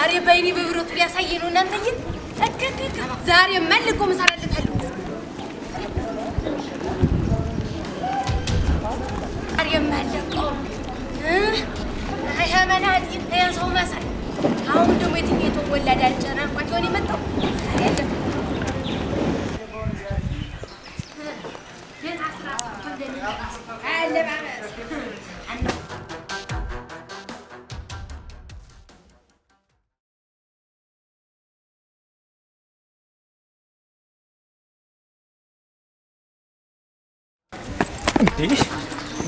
ዛሬ በይኔ በብረቱ ሊያሳየ ነው። እናንተዬ ዛሬ መልቆ መሰራለታለሁ። ዛሬ ማለቀው አይ ሰው መሳይ። አሁን ደግሞ የትኛው ወላድ አልጨናንቋት ይሆን የመጣው? ዛሬ አለ አለባበስ።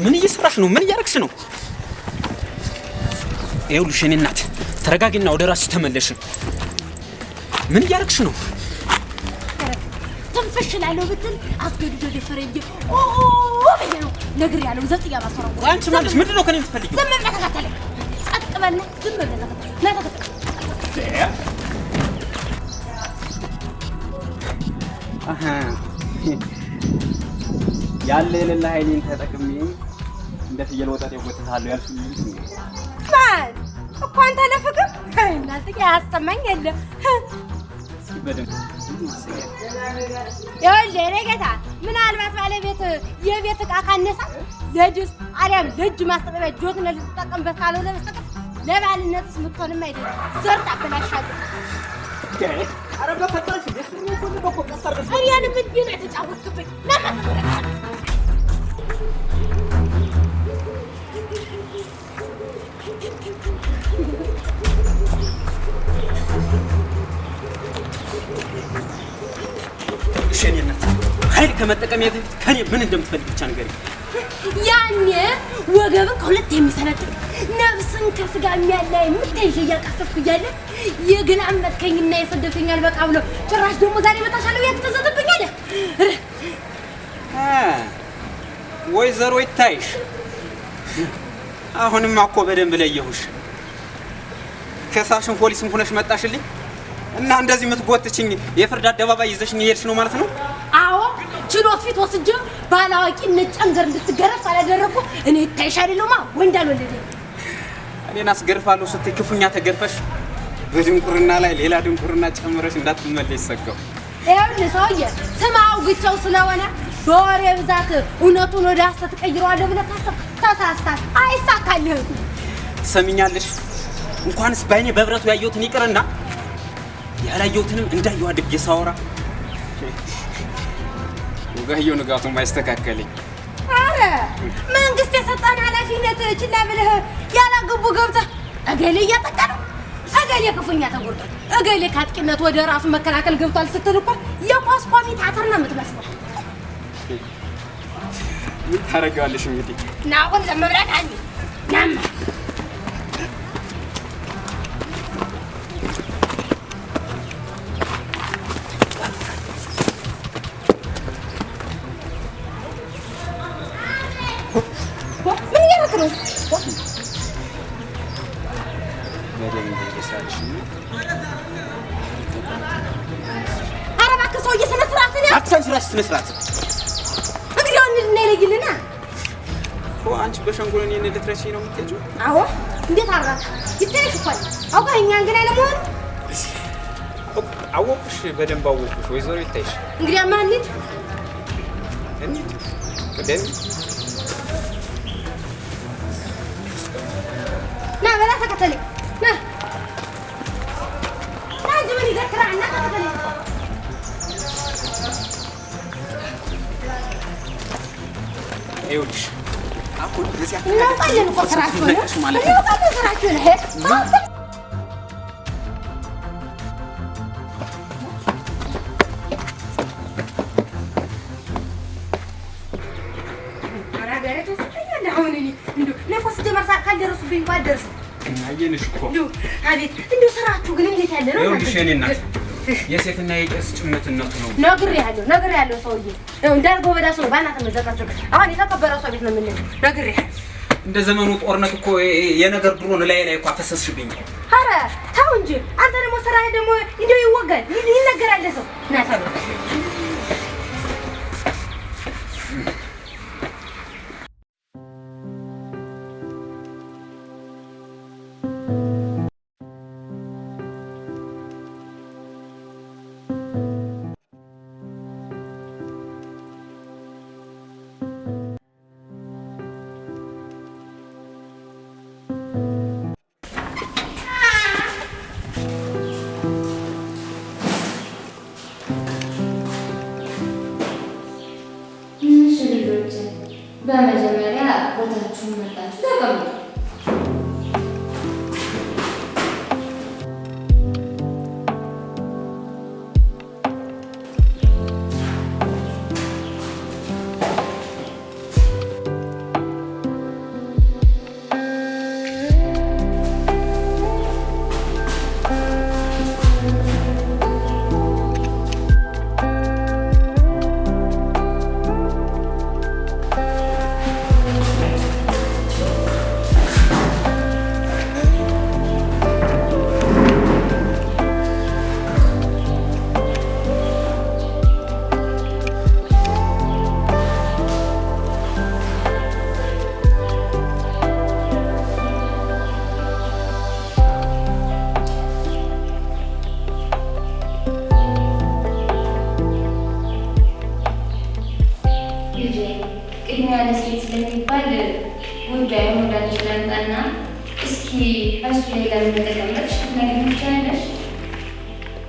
ምን እየሰራሽ ነው? ምን እያደረግሽ ነው? ይኸውልሽ የእኔ እናት ተረጋጊና ወደ ራስሽ ተመለሽ። ምን እያደረግሽ ነው? ትንፍሽ እላለሁ ብትል አስገድዶ ደፈረኝ ኦ ብዬ ነው ነግሬሃለሁ። ዘብጥያ ባሰራው አንቺ ማለት ምንድን ነው ከእኔ የምትፈልጊው? ዝም ብለህ ተከተለኝ። ጸጥ በልና ዝም ብለህ ተከተለኝ። ና ተከተለኝ። ያለ የሌለ ኃይሌን ተጠቅሜ እንደ ፍየል ወጠጤ እጎትታለሁ ያልሽኝ ማን እኮ አንተ ለፍቅር እናንተ ያሰማኝ የለ። እስኪ በደንብ ይኸውልህ የእኔ ጌታ ምናልባት ባለቤት የቤት ዕቃ ካነሳ ለድስት አሊያም ለእጅ ማስጠጠቢያ ጆትነ ልትጠቀምበት ካልሆነ በስተቀር ለባልነትስ የምትሆንም አይደለም። ዘር ታበላሻለህ። ኧረ በፈጠረሽ እኔንም እንዲህ ነው የተጫወትክብኝ። እሺ የእኔ እናት ኃይል ከመጠቀሜ በፊት ከእኔ ምን እንደምትፈልግ ብቻ ንገሪኝ። ያኔ ወገብን ከሁለት የሚሰነጥቅ ነፍስን ከስጋ የሚያለያይ የምታይዤ እያቃሰስኩ እያለ የገላመጥከኝና የሰደብከኝ አልበቃ ብሎ ጭራሽ ደግሞ ዛሬ እመታሻለሁ እያልክ ትዘትብኛለህ። ወይዘሮ ይታይሽ አሁንማ እኮ በደንብ ለየሁሽ። ከሳሽን ፖሊስም ሆነሽ መጣሽልኝ እና እንደዚህ የምትጎትችኝ የፍርድ አደባባይ ይዘሽኝ እየሄድሽ ነው ማለት ነው? አዎ ችሎት ፊት ወስጄ ባላዋቂ ነጭ አንገር እንድትገረፍ አላደረግኩ። እኔ ይታይሽ አይደለሁማ ወንድ አልወለደኝ። እኔን አስገርፋለሁ ስትይ ክፉኛ ተገርፈሽ በድንቁርና ላይ ሌላ ድንቁርና ጨምረሽ እንዳትመለሽ ሰጋሁ። ይኸውልህ ሰውዬ ስማ፣ አውግቸው ስለሆነ በወሬ ብዛት እውነቱን ወደ ሐሰት ቀይረዋለሁ ብለህ ካሰብክ ተሳስተሃል፣ አይሳካልህም። ትሰሚኛለሽ? እንኳንስ በዓይኔ በብረቱ ያየሁትን ይቅርና ያላየሁትንም እንዳየሁ አድርጌ ሳወራ ወጋየሁ ንጋቱን ማይስተካከለኝ። ኧረ መንግስት የሰጠን ኃላፊነት ችላ ብለህ ያላገቡ ገብተህ እገሌ እያጠቃ ነው፣ እገሌ ክፉኛ ተጎድቷል፣ እገሌ ከአጥቂነት ወደ ራሱ መከላከል ገብቷል ስትል እኮ የኳስ ኮሚታተር ነው የምትመስለው። ምን ታደርጊዋለሽ እንግዲህ። ና አሁን ዝም ብለህ ቃኝ ናማ ምን እያደረክ ነው? በደንብ እየሳልሽ ኧረ እባክህ ሰውዬ ስነ ስርዓትን ያዝ። አትሳኝ ስራሽ ስነ ስርዓት እንግዲህ አሁን እንሂድና ይለይልና እኮ አንቺ በሸንጎል እኔን ልትረሺኝ ነው የምትሄጂው? አዎ እንዴት አራካ ይታይሽ እኮ አውቀህ እኛን ግን አለመሆኑ አወኩሽ፣ በደንብ አወኩሽ ወይዘሮ ይታይሽ። እንግዲያማ እንሂድ። እንሂድ ቅደም ና በላ ተከተለኝ። ና ና እንጂ ምን ይገትራል? ና ተከተለኝ። ይኸውልሽ አሁን እዚህ እናውቃለን እኮ ስራችሁን ማለት ነው። እናውቃለን ስራችሁን። ይሄ ካልደረሱብኝ እንኳን አልደርስም። አየንሽ እኮ እንደው አቤት እንደው ስራችሁ ግን እንዴት ያለ ነው? ይኸውልሽ የእኔ እናት የሴትና የቄስ ጭምትነቱ ነው። ነግሬሃለሁ ነግሬሃለሁ ሰውዬ እንዳልጎ በዳሱ ነው ባናትህ መዘቀዝቅ። አሁን የተከበረ ሰው ቤት ነው የምንሄደው። ነግሬሃለሁ። እንደ ዘመኑ ጦርነት እኮ የነገር ድሮን ላይ ላይ እኮ አፈሰስሽብኝ እኮ። ኧረ ተው እንጂ አንተ ደግሞ ስራህ ደግሞ እንደው ይወጋል ይነገራል ለሰው። ና ተው። ሁለታችሁም መጣችሁ። ተቀመጡ። ልጄ ቅድሚያ ለሴት ስለሚባል ጉዳዩን ወደ አንቺ ላምጣና እስኪ እሱ ላይ ለምን እንደተቀመጥሽ ልትነግሪኝ ትችያለሽ?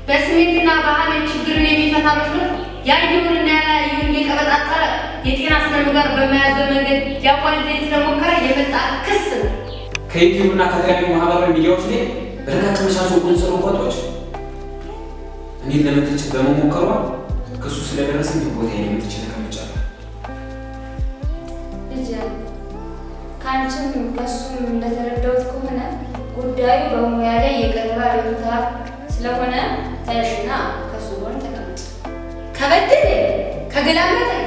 በስሜትና በሐሜት ችግርን የሚፈታ መስሎት ያየውንና ያላየውን እየቀበጣጠረ የጤና ስነ ምግባር በመያዘው መንገድ ሊያዋልደኝ ስለሞከረ የመጣ ክስ ነው። ከዩቲዩብ እና ከተለያዩ ማህበራዊ ሚዲያዎች ላይ በለቃቀመቻቸው ቁንጽል እውቀቶች እኔን ለመተቸት በመሞከሯ ክሱ ስለደረሰኝ ቦታ ላይ መጥቼ ተቀምጫለሁ። ልጄ ከአንቺም ከእሱም እንደተረዳሁት ከሆነ ጉዳዩ በሙያ ላይ የቀረበ አቤቱታ ስለሆነ ተነሽና ከእሱ ጎን ተቀመጭ። ከበደለኝ፣ ከገላመጠኝ፣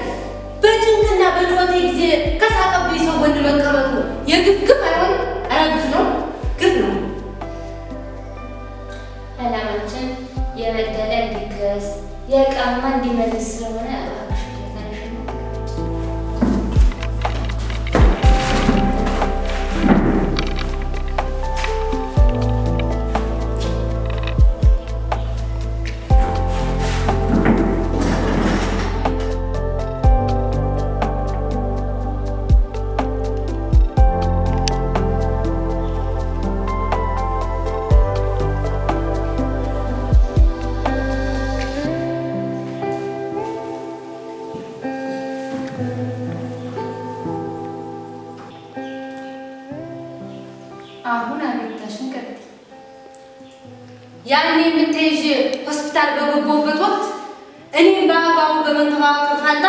በጭንቅና በጩኸቴ ጊዜ ከሳቀብኝ ሰው ጎን መቀመጡ የግፍ ግፍ አይሆንም? ኧረ ግፍ ነው፣ ግፍ ነው። ዓላማችን የበደለ እንዲከስ የቀማ እንዲመልስ ስለሆነ እባክሽ ተነሽና ተቀመጭ። አሁን አቤቱታሽን ቀጥይ። ያኔ የምትይዥ ሆስፒታል በገባሁበት ወቅት እኔም በአግባቡ በመንከባከብ ፋንታ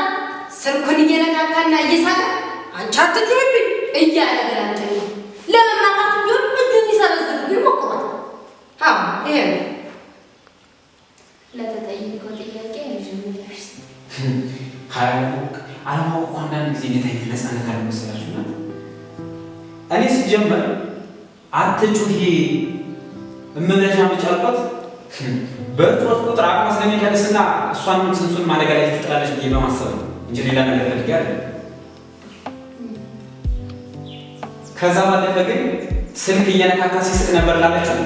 ስልኩን እየነካካና እየሳቀ አንቺ አትጩይብኝ እያለ ገላምጠኝ ለመማታት ቢሆን እጁን ሊሰነዝርብኝ ሞክሯል። አዎ ይሄ ነው። ለተጠየቀው ጥያቄ ልጅ ምላሽ ስጥ። አለማወቅ አለማወቅ እኮ አንዳንድ ጊዜ እንዴት አይነት ነፃነት አለ መሰላችሁ? እና እኔ ሲጀመር አትጩሂ እምብለሽ አምጪ አልኳት። በጮህ ቁጥር አቅሟ ስለሚቀንስና እሷንም ጽንሱን አደጋ ላይ ትጥላለች ብዬ በማሰብ ነው እንጂ ሌላ ነገር ፈልጌ አይደለም። ከዛ ባለፈ ግን ስልክ እየነካካ ሲስቅ ነበር ላለችው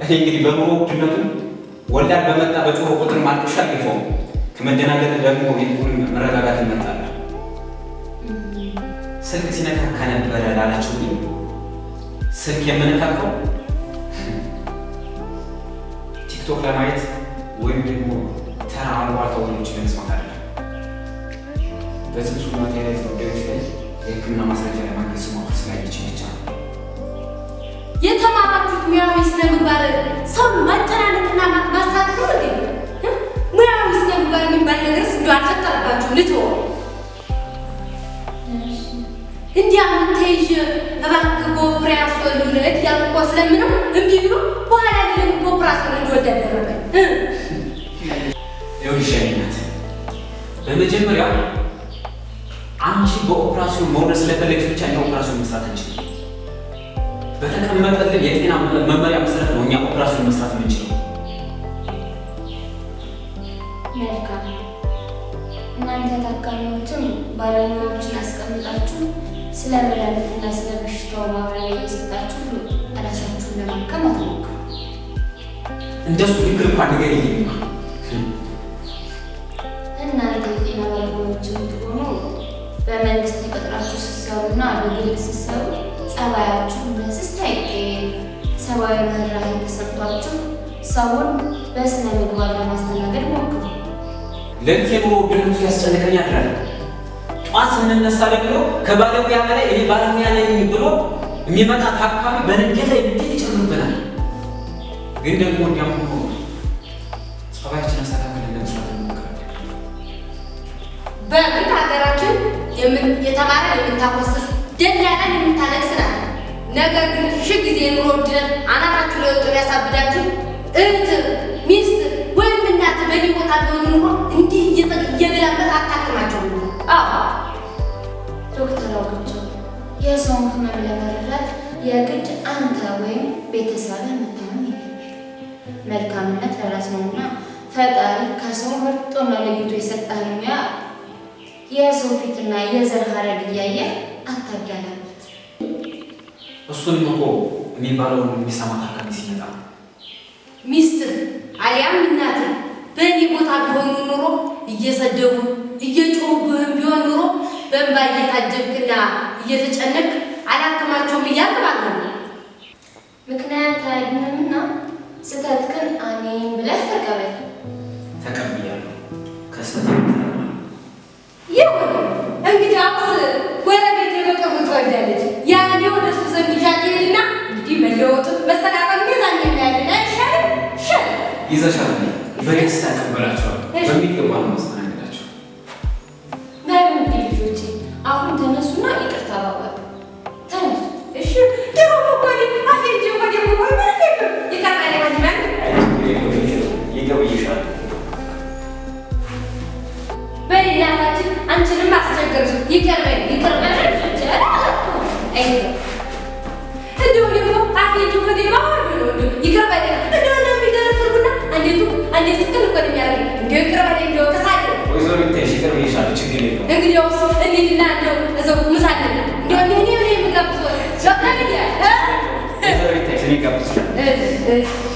እኔ እንግዲህ በኑሮ ውድነቱ ወላድ በመጣ በጮህ ቁጥር ማልቀሻ አልገፋውም። ከመደናገጥ ደግሞ ይልቁን መረጋጋት እንመርጣለን። ስልክ ሲነካካ ነበረ ላለችው ግን ስልክ የምነካካው ቲክቶክ ለማየት ወይም ደግሞ ተራ አሉባልታ ወሬዎችን ለመስማት አይደለም። በጽንሱና ተያያዥ ጉዳዮች ላይ የሕክምና ማስረጃ ለማግኘት ስሞክር ስላየችኝ ብቻ ነው። የተማራችሁት ሙያዊ ስነ ምግባር ሰውን ማጨናነቅና ማሳቀቅ ነው እንዴ? ሙያዊ ስነ ምግባር የሚባል ነገርስ እንደው አልፈጠረባችሁም? ልተወው። እንዲያ የምትይዥ እባክህ በኦፕራሲዮን ልውለድ እያልኩ እኮ ስለምነው እምቢ ብሎ በኋላ ላይ ደግሞ በኦፕራሲዮን እንድወልድ አደረገኝ። ይኸውልሽ የእኔ እናት፣ በመጀመሪያ አንቺ በኦፕራሲዮን መውለድ ስለፈለግሽ ብቻ እኛ ኦፕራሲዮን መስራት አንችልም። በተቀመጠልን የጤና መመሪያ መሰረት ነው እኛ ኦፕራሲዮን መስራት የምንችለው። መልካም። እናንተ ታካሚዎችም ባለሙያዎችን አስቀምጣችሁ ስለ መድኃኒትና ስለ በሽታው ማብራሪያ እየሰጣችሁ ራሳችሁን ለማከም አትሞክሩ። እንደሱ ንግር እንኳን ንገሪኝማ። እናንተ የጤና ባለሙያዎች የምትሆኑ በመንግስት ተቀጥራችሁ ስትሰሩና በግል ስትሰሩ ጸባያችሁ ለስስት አይቀየር። ሰብአዊ ርኅራኄ ተሰምቷችሁ ሰውን በስነ ምግባር ለማስተናገድ ሞክሩ። ሌሊት የኑሮ ውድነቱ ሲያስጨንቀኝ ያድራል። ጧት ስንነሳ ደግሞ ከባለሙያ በላይ እኔ ባለሙያ ነኝ ብሎ የሚመጣ ታካሚ በንዴት ላይ ንዴት ይጨምርብናል። ግን ደግሞ እንዲያም ሆኖ ጸባያችን አስተካክለን ለመስራት እንሞክራለን። በእርግጥ ሀገራችን የተማረ የምታኮስስ ደላላን የምታነግስ ናት። ነገር ግን ሺህ ጊዜ የኑሮ ውድነት አናታችሁ ላይ ወጥቶ ቢያሳብዳችሁ እህት፣ ሚስት ወይም እናት በእኔ ቦታ ቢሆኑ ኑሮ እንዲህ እየገላመጥ አታክማቸውም። አዎ። ዶክተር አውግቸው፣ የሰውን ህመም ለመረዳት የግድ አንተ ወይም ቤተሰብህ መታመም የለብህም። መልካምነት ለራስ ነውና ፈጣሪ ከሰው መርጦና ለይቶ የሰጠህን ሙያ የሰው ፊትና የዘር ሀረግ እያየ አታዳላበት። እሱንም እኮ የሚባለውን የሚሰማ ታካሚ ሲመጣ ነው። ሚስትህ አሊያም እናትህ በእኔ ቦታ ቢሆኑ ኑሮ እየሰደቡ እየጮሁብህም ቢሆን ኑሮ በእንባ እየታጀብክና እየተጨነቅክ አላክማቸውም እያልክ ማለት ነው። ምክንያት አያድንምና ስህተትህን አሜን ብለህ ተቀበል። ተቀብያለሁ። ከስህተት የምታረማለሁ። ይሁን፣ እንግዲያውስ ጎረቤቴ በቅርቡ ትወልዳለች። ያኔ ወደ እሱ ዘንድ ይዣት እሄድና እንግዲህ መለወጡን መስተካከሉን የዛኔ እናያለን። አይሻልም? ይሻላል። ይዘሻል። በደስታ እቀበላቸዋለሁ። እሺ። በሚገባ ነው ማስተናገዳቸው። በሉ እንግዲህ ልጆቼ፣ አሁን ተነሱና ይቅርታ ተባባሉ። ተነሱ። እሺ፣ ድሮ እኮ እኔ አፌ እንጂ ወደ እኮ ምንም የለም። ይቅርታ ለማንኛውም ይቅር ብዬሻለሁ። በይ እናታችን፣ አንቺንም አስቸገርሽ። ይቅር በይ፣ ይቅር በይ። አይዞህ። እንደው እኔ እኮ አፌ እንጂ ሆዴ ባዶ ነው። እንደው ይቅር በለኝ። እንደው ነው የሚገረፍርኩና አንዴ ቱ አንዴ ስቅል እኮ ነው የሚያደርገኝ። እንደው ይቅር በለኝ፣ እንደው ከሳለሁ። ወይዘሮ ይታይሽ ይቅር ብዬሻለሁ። ችግር የለውም። እንግዲያውስ እንሂድና እንደው እዛው ምሳ እንብላ። እንደው እኔ እኔ የምጋብዘው ዶክተር እ ወይዘሮ ይታይሽ እኔ እጋብዝሻለሁ። እሺ እሺ።